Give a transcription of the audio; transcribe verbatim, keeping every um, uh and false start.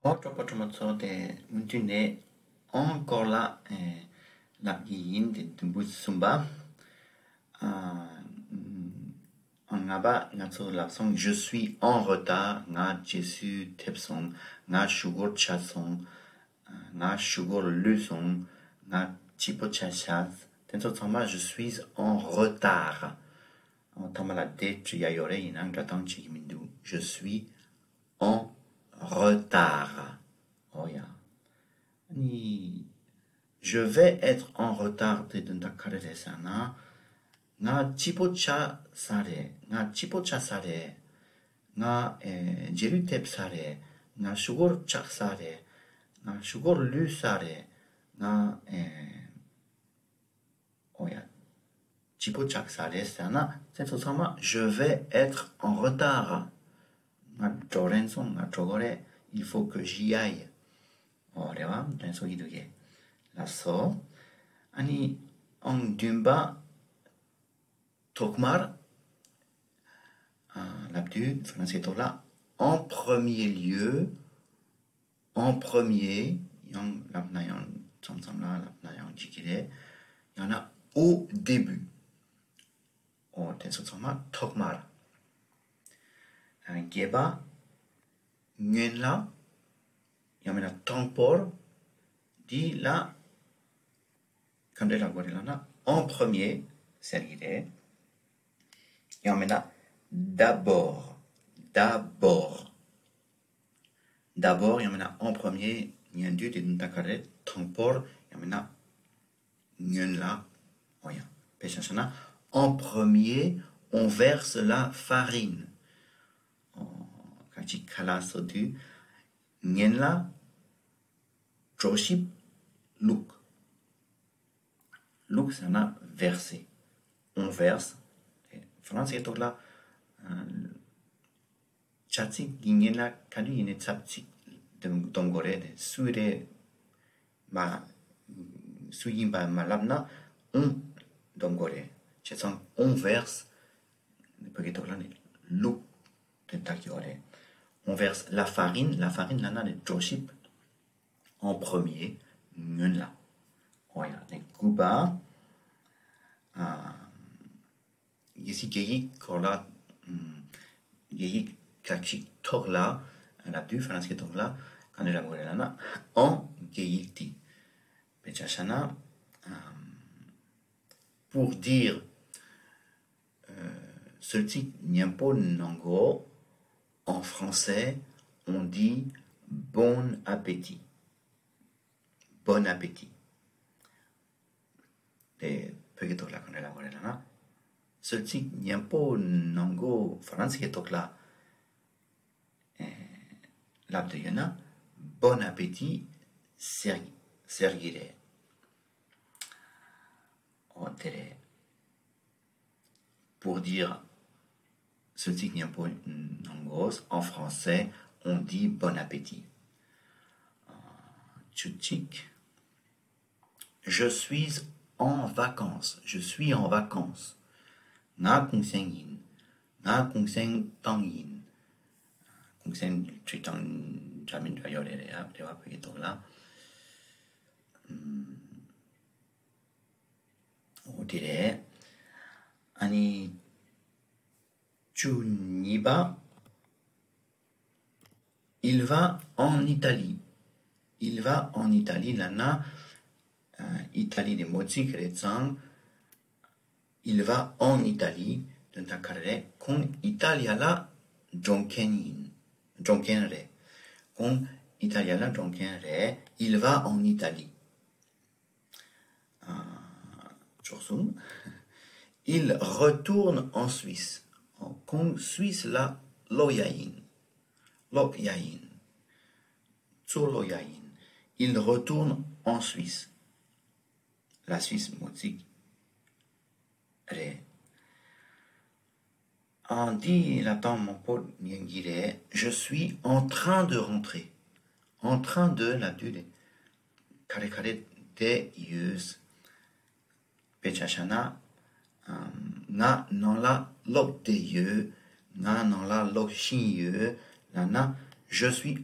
ཨོ། གྲོགས་པོ་གྲོགས་མོ་ཚོ། དེ་སྔོན་དུས་ནས་ཨོང་སྐོར་ལ་ཨེ་ལབ་ཀྱི་ཡིན། དེ་དུམ་བུ་གསུམ་པ། ཨ་ཨང་ལྔ་པ་ང་ཚོ་ལབ་སོང་། Je suis en retard. ང་རྗེས་སུ་ཐེབས་སོང་། ང་ཞུ་སྒོར་ཆག་སོང་། ང་ཞུ་སྒོར་ལུས་སོང་། ང་སྐྱིད་པོ་ཆགས་ཤག་དེ་ཚོ་ཚང་མ་je suis en retard། ཨོ། ཐ་མ་ལ་d'être བྲིས་ཡ་ཡོད་རེད། ཡིན་ནའང་འགྲོ་སྟངས་བྱེད་ཀྱི་མི་འདུག Je suis en retard. ཨོ་ཡ། ཨ་ནི། Je vais être en retard དེ་དོན་དག་ག་རེ་རེད་ཟེར་ན། ང་སྐྱིད་པོ་ཆགས་ས་རེད། ང་སྐྱིད་པོ་ཆགས་ས་རེད། ང་ཨེ་རྗེས་ལུས་ཐེབས་ས་རེད། ང་ཞུ་སྒོར་ཆག་ས་རེད། ང་ཞུ་སྒོར་ལུས་ས་རེད། ང་ཨེ། ཨོ་ཡ། སྐྱིད་པོ་ཆགས་ས་རེད་ཟེར་ན། དེ་ཚོ་ཚང་མ je vais être en retard. ང་འགྲོ་རན་སོང་། ང་འགྲོ་དགོས་རེད། Il faut que j'y aille. ཨོ་རེད་བ། དེ་ཚོ་ཡིན་འདུག་གས། ལགས་སོ། ཨ་ནི་ཨང་བདུན་པ། ཐོག་མར། ཨ་ལབ་དུས་ཧྥ་རན་སིའི་ཐོག་ལ། En premier lieu. En premier. ཡང་ལབ་ན་ཡང་མཚམས་མཚམས་ལ་ལབ་ན་ཡང་འགྲིག་གི་རེད། ཡང་ན་au début. ཨོ། དེ་ཚོ་ཚང་མ་ཐོག་མར། ཨ་བརྒྱད་པ། སྔོན་ལ། ཡང་མིན་ན་དང་པོར། འདི་ལ་ག་འདྲ་ལབ་དགོས་རེད་ལབ་ན། en premier ཟེར་གྱི་རེད། ཡང་མིན་ན་d'abord. D'abord. D'abord ཡང་མིན་ན་en premier ཉན་དུས་དེ་ད་ག་རེ། དང་པོར། ཡང་མིན་ན་སྔོན་ལ། ཨོ་ཡ། དཔེ་ཆ་བཞག་ན། En premier, on verse la farine. ཨོ། ཁ་ཅིག་ཁ་ལག་བཟོ་དུས་སྔོན་ལ་གྲོ་ཞིབ་བླུགས། བླུགས་ཟེར་ན་verser. On verse. ཧྥ་རན་སིའི་ཐོག་ལ། ཨ་བྱ་ཚིག་གི་སྔོན་ལ་ག་དུས་ཡིན་ནའི་ཚབ་ཚིག་སྡོམ་སྡོམ་དགོས་རེད། དེ་སུ་རེད་མ། སུ་ཡིན་པ་མ་ལབ་ན་on སྡོམ་དགོས་རེད། བྱས་ཙང་on verse བོད་སྐད་ཐོག་ལ་ནི་བླུགས་དོན་དག་ཡོད་རེད། On verse la farine. La farine ལབ་ན་ནི་གྲོ་ཞིབ། En premier སྔོན་ལ། ཨོ་ཡ། ནི་དགུ་པ། ཨ་གལ་སྲིད་རྒྱ་ཡིག་སྐོར་ལ། ཨམ་རྒྱ་ཡིག་ཁ་ཅིག་ཐོག་ལ་ལབ་དུས་ཧྥ་རན་སིའི་ཐོག་ལ་ག་འདྲ་ལབ་དགོས་རེད་ལབ་ན། en gaieté. དཔེ་ཆ་བཞག་ན། ཨམ་pour dire ཨ་གསོལ་ཚིགས་སྙན་པོ་གནང་གོ En français, on dit bon appétit. Bon appétit. དེ་བོད་སྐད་ཐོག་ལ་ག་འདྲ་ལབ་དགོས་རེད་ལབ་ན། གསོལ་ཚིགས་སྙན་པོ་གནང་གོ་ཧྥ་རན་སིའི་ཐོག་ལ་ཨེ་ལབ་དུས་ཡོད་ན། Bon appétit ཟེར་ཟེར་གྱི་རེད། ཨོ་དེ་རེད། Pour dire གསོལ་ཚིགས་སྙན་པོ་གནང་གོ En français, on dit bon appétit. ཨ་བཅུ་གཅིག Je suis en vacances. Je suis en vacances. ང་གུང་སེང་ཡིན། ང་གུང་སེང་བཏང་ཡིན། གུང་སེང་བྲིས་སྟངས་འདྲ་མི་འདྲ་ཡོད་རེད། རེད་ཡ། རེད་བ། བོད་སྐད་ཐོག་ལ། ཨམ། འོ་དེ་རེད། ཨ་ནི་བཅུ་གཉིས་པ། Il va en Italie. Il va en Italie ལབ་ན། ཨ་ཨི་ཏ་ལི་ནི་མོ་ཙིག་རེད་ཙང་། Il va en Italie དོན་དག་ག་རེ་རེད། ཁོང་ཨི་ཏ་ལི་ཡ་ལ་འགྲོ་མཁན་ཡིན། འགྲོ་མཁན་རེད། ཁོང་ཨི་ཏ་ལི་ཡ་ལ་འགྲོ་མཁན་རེད། Il va en Italie. ཨ་ཅོག་གསུམ། Il retourne en Suisse. ཁོང་སུད་སི་ལ་ལོག་ཡ་ཡིན། ལོག་ཡ་ཡིན། ཚུར་ལོག་ཡ་ཡིན། Il retourne en Suisse. La Suisse མོ་ཙིག་རེད། ཨ་འདི་ལབ་སྟངས་མང་པོ་ཡིན་གྱི་རེད། Je suis en train de rentrer. En train de ལབ་དུས་རེད། ག་རེ་ག་རེ་བསྡད་ཡོད། དཔེ་ཆ་བཞག་ན། ཨམ་ང་ནང་ལ་ལོག་བསྡད་ཡོད། ང་ནང་ལ་ལོག་བཞིན་ཡོད་ལབ་ན། Je suis